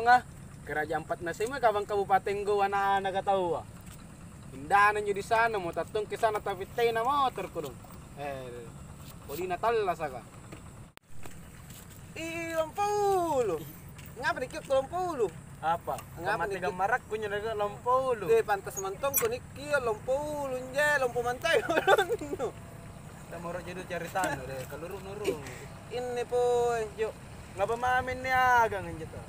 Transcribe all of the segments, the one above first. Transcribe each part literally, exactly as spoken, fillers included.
Lah, kerajaan Patnasai mo kamang Kabupaten Gowa na-, nagataua. Indana injo di sana, mo tattongki sana tapi tena motor kodong. Eh, kodina tallasaka. Ih, lompo ulu. Ngapa nikio lompo ulu? Apa? Ngapa nikio? Gammarakku nyo lompo ulu. Eh, pantas mantongko nikio lompo ulu, nje lompo mantai ulunnu. Kita moro jadi ceritana deh, kaluru-nuru. Ih, ini poi. Yuk, ngapa mami niagang anjo to?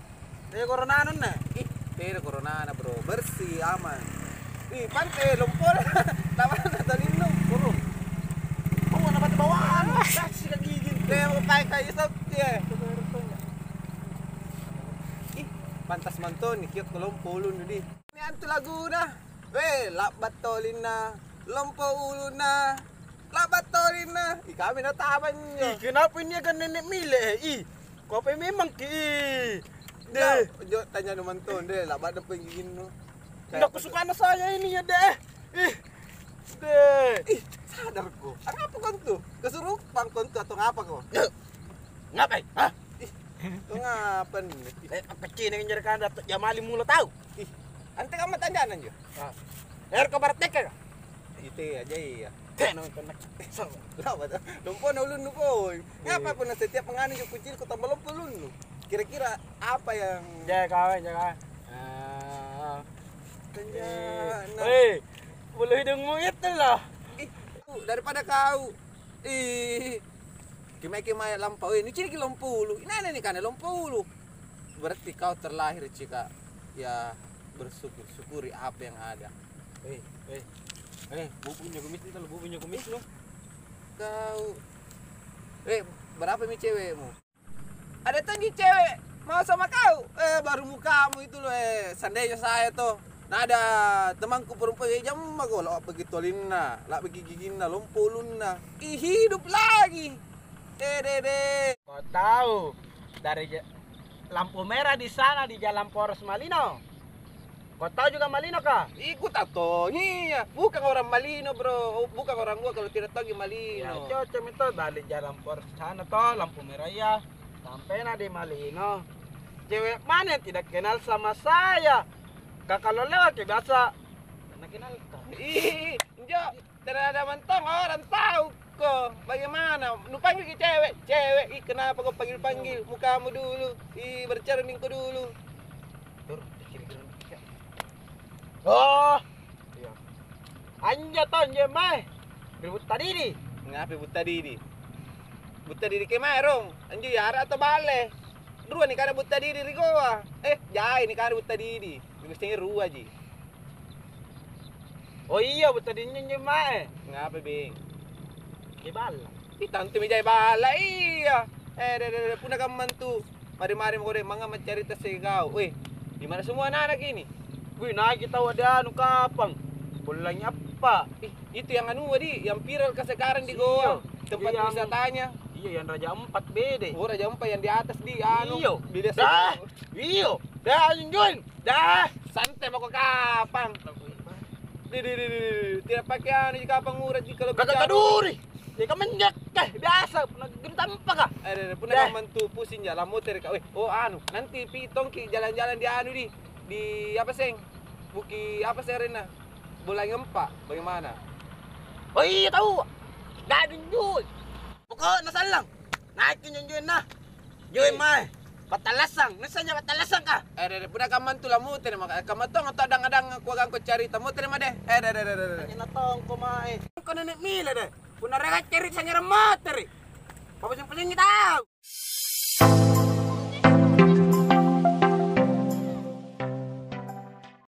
Eh, corona nonna? Ih, tena coronana, bro. Bersih, aman. Ih, pante lompo. Tawana talinnu. Turun. Oh, anak batu bawaan. Kasih ke gigi. Tena mau pakai kayu sok, ya. Ih, pantas mantong nih, kiok lompo ulunnu di. Ini antu laguna. Weh, labbat tolinna, lompo ulunna, labbat tolinna. Ih, kami natabang njo. Ih, kenapa ini akan nenek mile, eh? Ih, kau apa memang ki? Ih. Deh. Jo, tanya nu mantong deh, labbat depan giginnu. Nggak kesukaan saya ini ya, deh. Ih. Deh. Ih, sadarku. Apa kontu? Kesurupan kontu atau ngapa kau? Ngapai? Hah? Ih, kau ngapa nih? Eh, apa cina yang jadi kanda jamali mula tahu? Ih, ante kamu tanya anjo. Ah. Er kau praktek ya? Itu aja iya. Tena kena. Lompo na ulunnu koi. Ngapa pun setiap menganu jo kucil ku tambah lompo ulunnu? Kira-kira apa yang jaga, jaga. Ah. Kenjana. Hei, bulu hidungmu itu loh. Ih, daripada kau. Ih, kemae-kemae lampa, weh, nucini' lompo ulu. Inane nikana lompo ulu. Berarti kau terlahir cika, ya, bersyukur-syukuri apa yang ada. Eh, eh, eh, bubunya kumis nih, kalau bubunya kumis loh. Kau, eh, berapa mi cewekmu? Ada tonji cewek mau sama kau. Eh, baru mukamu itu loh, eh, seandainya saya toh, nah, ada temanku perempuan, eh, jamma kok, la'baki tolinna, la'baki giginna, lompo ulunna. Ih, hidup lagi. Deh, deh, deh. Kau tahu, dari ja-, lampu merah di sana di Jalan Polres Malino. Kau tahu juga Malino kah? Iku tatongi ya. Bukan orang Malino, bro. Bukan orang gua kalau tidak tahu Malino. Ya, cocok itu dari Jalan Polres sana toh, lampu merah ya. Sampena di Malino. Cewek mana yang tidak kenal sama saya? Kak kalau lewat ke biasa. Karena kenal kah? Ih, enjo. Terada mentong orang tahu ko. Bagaimana? Nupanggil ki cewek, cewek. Ih, kenapa kau panggil-panggil? Mukamu dulu. Ih, bercermin ko dulu. Tur, kiri-kiri. Oh. Iya. Anjo to, anjo mae. Ri Butta Didi. Ngape Butta Didi? Butta Didi kemae rong. Anjo yara atau bale? Rua nikana Butta Didi ri Goa. Eh, jai nikana Butta Didi. Mesti rua ji. Oh iya, Butta Didi anjo mae. Ngape, Beng? Ke balla. Ih, tantu mijai balla, iya. Eh, deh, deh, deh, punna kammantu. Mari-mari mako deh, manga maccarita segau. Weh, di mana semua anak-anak ini? Wih, naiki tau ada anu kapang. Bollangi apa? Ih, itu yang anu, di, yang viral ka sekarang di Goa. Tempat wisatanya. Iya, yang Raja Empat bede. Oh, Raja Empat yang di atas di anu. Iyo. Beda. Dah, iyo. Dah, anjing. Dah, santai mako kapang. Di, di, di, di, di. Tidak pakai anu, kapang urat di kalau kagak bicara. Kaduri. Ya kan menjek, eh, biasa, pernah gini tampak kah? Eh, deh, deh, punna kammantu pusing ja, lamotere ka. Weh, oh, anu, nanti pi tongki jalan-jalan di anu di, di apa seng? Buki apa seng arenna? Bollangi Empat, bagaimana? Oh iya, tahu. Gadung jui. Pokoknya sallang. Naikki njo-njoenna. Joi mae. Pattallassang. Naissanja pattallassang ka? Eh, deh, deh, punna kammantu lamotere maka kamma tong atau adang-adang kuagangko carita motere ma deh. Eh, deh, deh, deh, deh. Tongko mae. Ko nenek mile deh. Punna rega cari sanjarang motere. Papusing-pusingi tau.